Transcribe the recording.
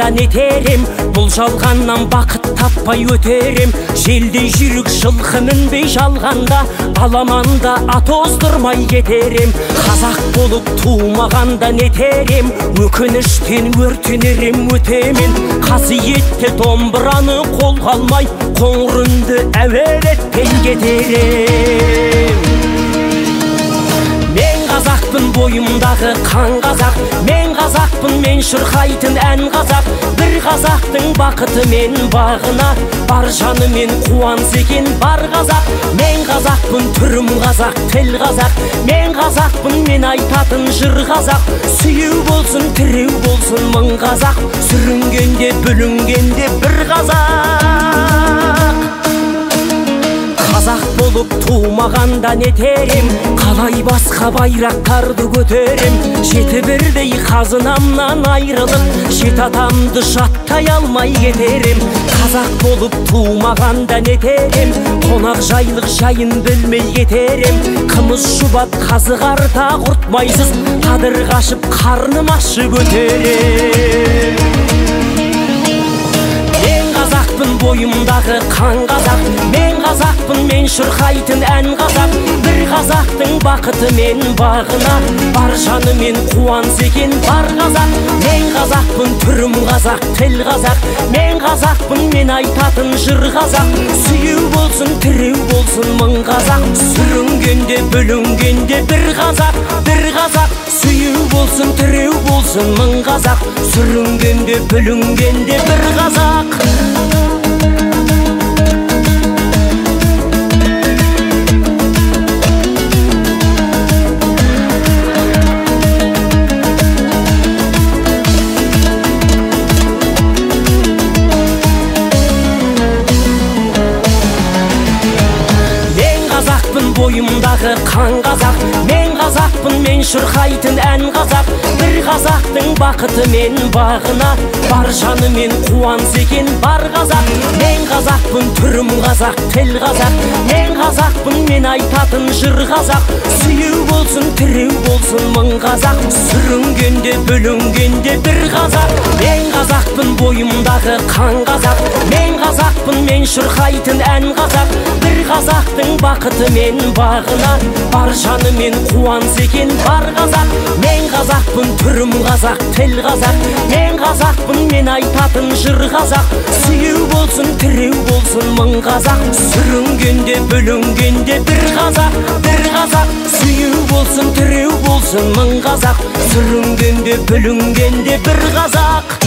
тумағанда нетер ем, бұл жалғаннан бақыт таппай өтер ем. Желдей жүйрік жылқы мінбей жалғанда, аламанда ат оздырмай кетер ем. Қазақ болып тумағанда нетер ем, өкініштен өртенер ем өтемен. Қасиетті домбыраны қолға алмай, қоңыр үнді әуелетпей кетер ем. Мен қазақпын, бойымдағы қан қазақ, мен қазақпын, мен шырқайтын ән қазақ. Бір қазақтың бақыты мен бағына, бар жанымен қуанса екен бар қазақ. Мен қазақпын, түрім қазақ, тіл қазақ, мен қазақпын, мен айтатын жыр қазақ. Сүйеу болсын, тіреу болсын мың қазақ, сүрінгенде, бүлінгенде бір қазақ. Қазақ болып тумағанда нетер ем, қалай басқа байрақтарды көтерем. Жеті бірдей қазынамнан айрылып, жеті атамды жаттай алмай кетер ем. Қазақ болып тумағанда нетер ем, қонақ жайлық жайын білмей кетер ем. Қымыз шұбат қазы қарта құртмайсыз, қадір қашып қарным ашып өтер ем. Мен қазақпын, бойымдағы қан қазақ, мен қазақпын, мен шырқайтын ән қазақ. Бір қазақтың бақыты мен бағына, бар жанымен қуанса екен бар қазақ. Мен қазақпын, түрім қазақ, тіл қазақ, мен қазақпын, мен айтатын жыр қазақ. Сүйеу болсын, тіреу болсын мың қазақ, сүрінгенде, бүлінгенде бір қазақ, бір қазақ. Сүйеу болсын, тіреу болсын мың қазақ, сүрінгенде, бүлінгенде бір қазақ. Бойымдағы қан қазақ, мен қазақпын, мен шырқайтын ән қазақ. Бір қазақтың бақыты мен бағына, бар жанымен қуанса екен бар қазақ. Мен қазақпын, түрім қазақ, тіл қазақ, мен қазақпын, мен айтатын жыр қазақ. Сүйеу болсын, тіреу болсын мың қазақ, сүрінгенде, бүлінгенде бір қазақ. Мен қазақпын, бойымдағы қан қазақ, мен қазақпын, мен шырқайтын ән қазақ. Бір қазақтың бақыты мен бағына, бар жанымен қуанса екен бар қазақ. Мен қазақпын, түрім қазақ, тіл қазақ, мен қазақпын, мен айтатын жыр қазақ. Сүйеу болсын, тіреу болсын мың қазақ, сүрінгенде, бүлінгенде бір қазақ, бір қазақ. Сүйеу болсын, тіреу болсын мың қазақ, сүрінгенде, бүлінгенде бір қазақ.